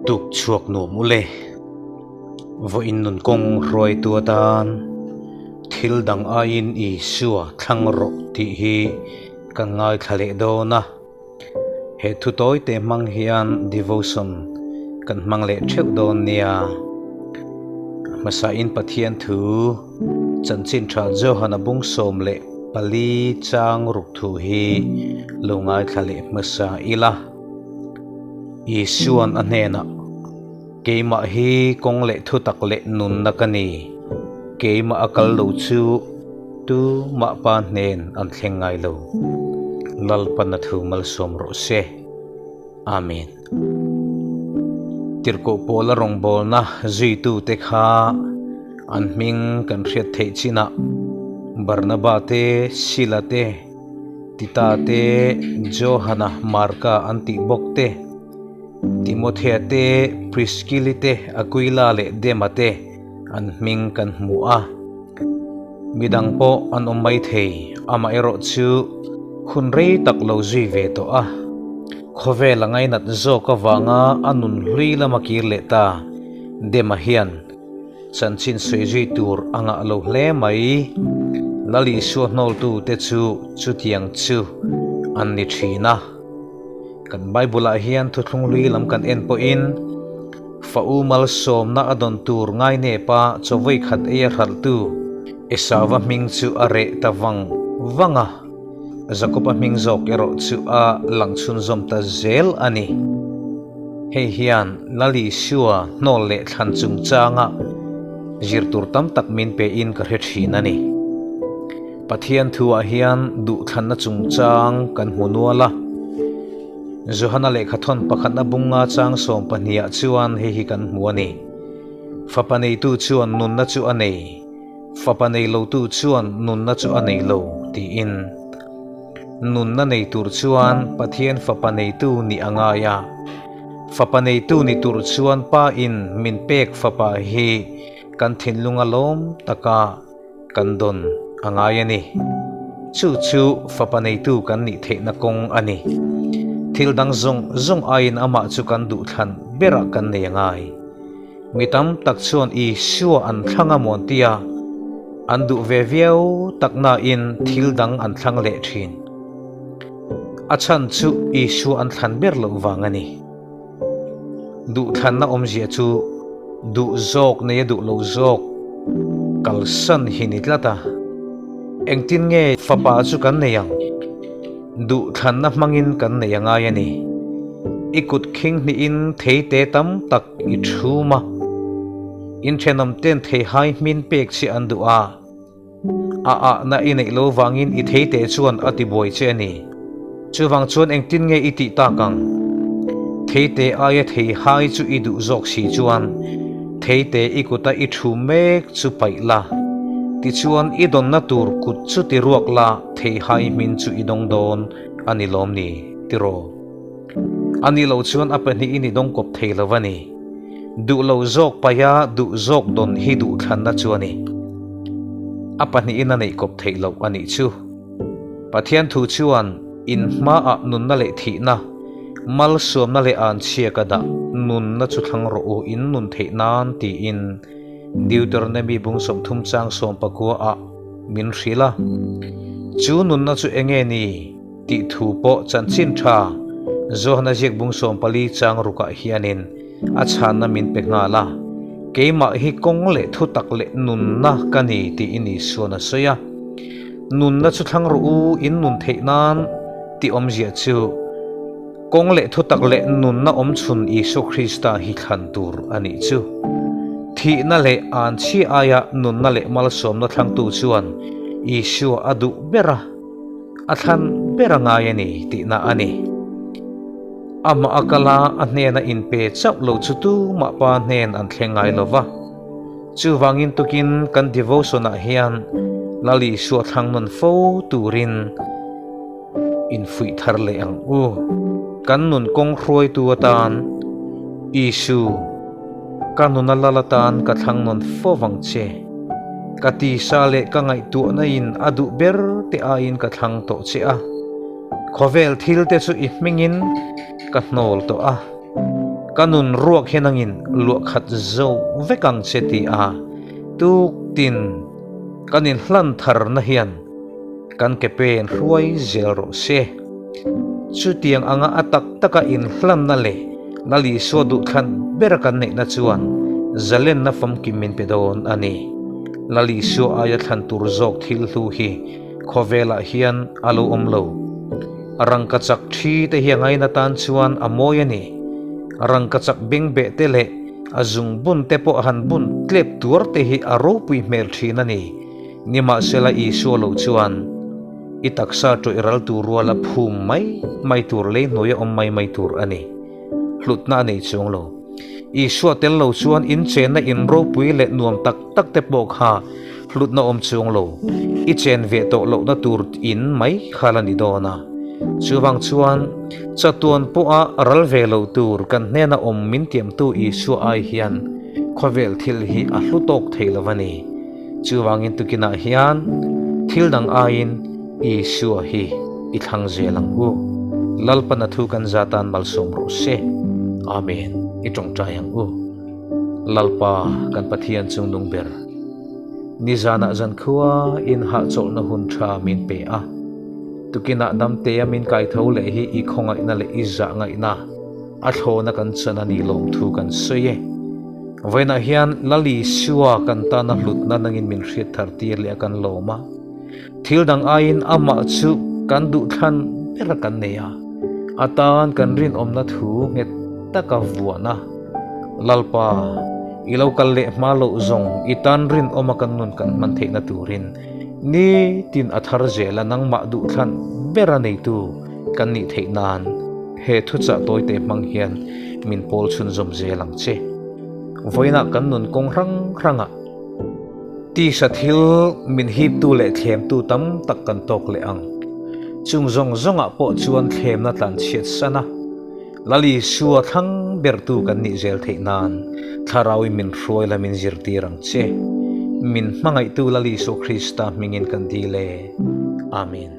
Tuk chhuak nuam u le. Vawiin nun kawng hruaitu atan thil dang aiin Isua thlang rawh tih hi kan ngaithla leh dawn a. He thu tawi te hmang hian devotion kan hmang leh theuh dawn nia. Hmasain Pathian thu chanchin tha Johana bung 14 chang ruk thu hi lo ngaithla leh hmasa ila. Isuan a hnenah, Keimah hi kawng leh thutak leh nunna ka ni. Keimah a kal lo chu tumah pa hnen an thleng ngai lo. Lalpana thu malsawm rawh se. Amen. Tirhkoh pawla rawngbawlna zuitute kha an hming kan hriat theih chinah Barnaba te, Sila te, Tita te, Johana, Marka an tih bawk te, Timothea te, Priskili te, Akuila leh Dema te an hming kan hmu a. Midang pawh an awm mai thei, amaherawh chu hun rei tak lo zui ve tawh a. Khawvel a ngainat zawk avanga a nun hlui lama kir leh ta Dema hian Chanchin sawi zui tur a ngah lo hle mai. Lal Isua hnawltu te chu chutiang chu an ni thin a. Kan Bible ah hian thuthlung hlui lam kan en pawhin fa u malsawmna a dawn tur ngainepa chawei khat ei a hralhtu Esauva hming chu a reh ta vang vang a. Jakoba hming zawk erawh chu a lang chhunzawm ta zel a ni. Hei hian Lal Isua hnawl leh thlan chungchanga zir tur tam tak min pein ka hre thin a ni. Pathian thuah hian duhthlanna chungchang kan hmu nual a. Johana lehkhathawn pakhatna bunga chang 12ah chuan hei hi kan hmu a ni, Fapa neitu chuan nunna chu a nei. Fapa nei lotu chuan nunna chu a nei lo, tiin. Nunna nei tur chuan Pathian fapa neitu nih a ngai a. Fapa neitu ni tur chuan Pa in min pek fapa hi kan thinlunga lawm taka kan dawn a ngai a ni. Chu chu fapa neitu kan nih theihna kawng a ni. Thil dang zawng zawng aiin amah chu kan duhthlan berah kan nei a ngai. Mi tam tak chuan Isua an thlang a mawn tia an duh ve viau tak nain thil dang an thlang leh thin. A chhan chu Isua an thlan ber loh vang a ni. Duhthlanna awmzia chu duh zawk nei a duh lo zawk kalsan hi ni tlat a. Engtin nge fapa chu kan nei ang? Duhthlanna hmangin kan nei a ngai a ni. I kut khing hnihin theite tam tak i thum a. In thenawm ten theihai hmin pek che an duh a. A ahna i neih lo vangin i theite chuan a ti buai che a ni. Chuvang chuan engtin nge i tih tak ang? Theite aia theihai chu i duh zawk si chuan theite i kuta i thu mek chu paih la. Tichuan i dawnna tur kut chu ti ruak la theihai hmin chu i dawng dawn a ni lawm ni tiraw? A nih loh chuan a pahnihin i dawng kawp thei lo a ni. Duh lo zawk paia duh zawk dawn hi duhthlanna chu a ni. A pahnihin a neih kawp theih loh a nih chu. Pathian thu chuan in hmaah nunna leh thihna, malsawmna leh anchhia ka dah, nunna chu thlang rawh u in nun theih nan tiin Deuteronomy bung 30 chang 19 ah min hrilh a. Chu nunna chu enge ni? Tih thu pawh chanchin tha Johana ziak bung 14 chang rukah hianin a chhanna min pe nghal a, Keimah hi kawng leh thutak leh nunna ka ni tiin Isuan a sawi a. Nunna chu thlang rawh u in nun theih nan tih awmzia chu kawng leh thutak leh nunna awmchhun Isua Krista hi thlan tur a nih chu. Thihna leh anchhia aia nunna leh malsawmna thlangtu chuan Isua a duh ber a. A thlan ber a ngai a ni tihna a ni. Amah a kal a, a hnena inpe chauh lo chu tumah pa hnen an thleng ngai lo va. Chuvangin tukin kan devotion-ah hian Lal Isua thlang nawn fo turin infuih thar leh ang u. Kan nun kawng hruaitu atan Isu ka nuna lal atan ka thlang nawn fo vang che. Ka tisa leh ka ngaihtuahna in a duh ber te aiin ka thlang tawh che a. Khawvel thil te chu i hmingin ka hnawl tawh a. Ka nun ruak hi nangin luah khat zo vek ang che ti a, tuktin kan inhlan tharna hian kan ke pen hruai zel rawh se. Chutiang anga a tak taka inhlanna leh Lal Isua duhthlan ber kan neihna chuan zalenna famkim min pe dawn a ni. Lal Isua aia thlan tur zawk thil hlu hi khawvelah hian a lo awm lo. Rangkachak thi te hi a ngaina tan chuan a mawi a ni. Rangkachak bengbeh te leh a zungbun te pawh han bun tlep tuar te hi a ropui hmel thin a ni. Nimahsela Isua lo chuan i taksa tawih ral tur ruala phum mai mai tur lei hnuaia awm mai mai tur a ni. Hlutna a nei chuang lo. Isua tel lo chuan in chenna in ropui leh nuam tak tak te pawh kha hlutna awm chuang lo. I chen ve tawh lohna tur in mai kha la ni dawn a. Chuvang chuan chatuan pawha ral ve lo tur kan hnena awm min tiamtu Isua ai hian khawvel thil hi a hlu tawk thei lo a ni. Chuvangin tukinah hian thil dang aiin Isua hi i thlang zel ang u. Lalpana thu kan za tan malsawm rawh se. Amen. I tawngtai ang u. Lalpa kan Pathian chung nung ber. Nizanah zankhua in hahchawlhna hun tha min pe a. Tukinah damtea min kaitho leh hi i khawngaihna leh i zahngaihna a thlawna kan chan a nih lawmthu kan sawi e. Vawiinah hian Lal Isua kan tana hlutna nangin min hriat thar tir leh a kan lawm a. Thil dang aiin amah chu kan duhthlan ber kan nei a, a tan kan rinawmna thu nghet taka vuan a. Lalpa, i lo kal leh hma loh zawng i tan rinawma kan nun kan hman theihna turin nitin a thar zela nangmah duhthlan bera neitu kan nih theih nan he thuchah tawite hmang hian min pawl chhunzawm zel ang che. Vawiinah kan nun kawng hrang hrangah tisa thil min hiptu leh thlemtu tam tak kan tawk leh ang. Chung zawng zawngah pawh chuan thlemna tlanchhiat san a, Lal Isua thlang bertu kan nih zel theih nan Thlarauin min hruai la min zirtir ang che. Min hmangaihtu Lal Isua Krista hmingin kan dil e. Amen.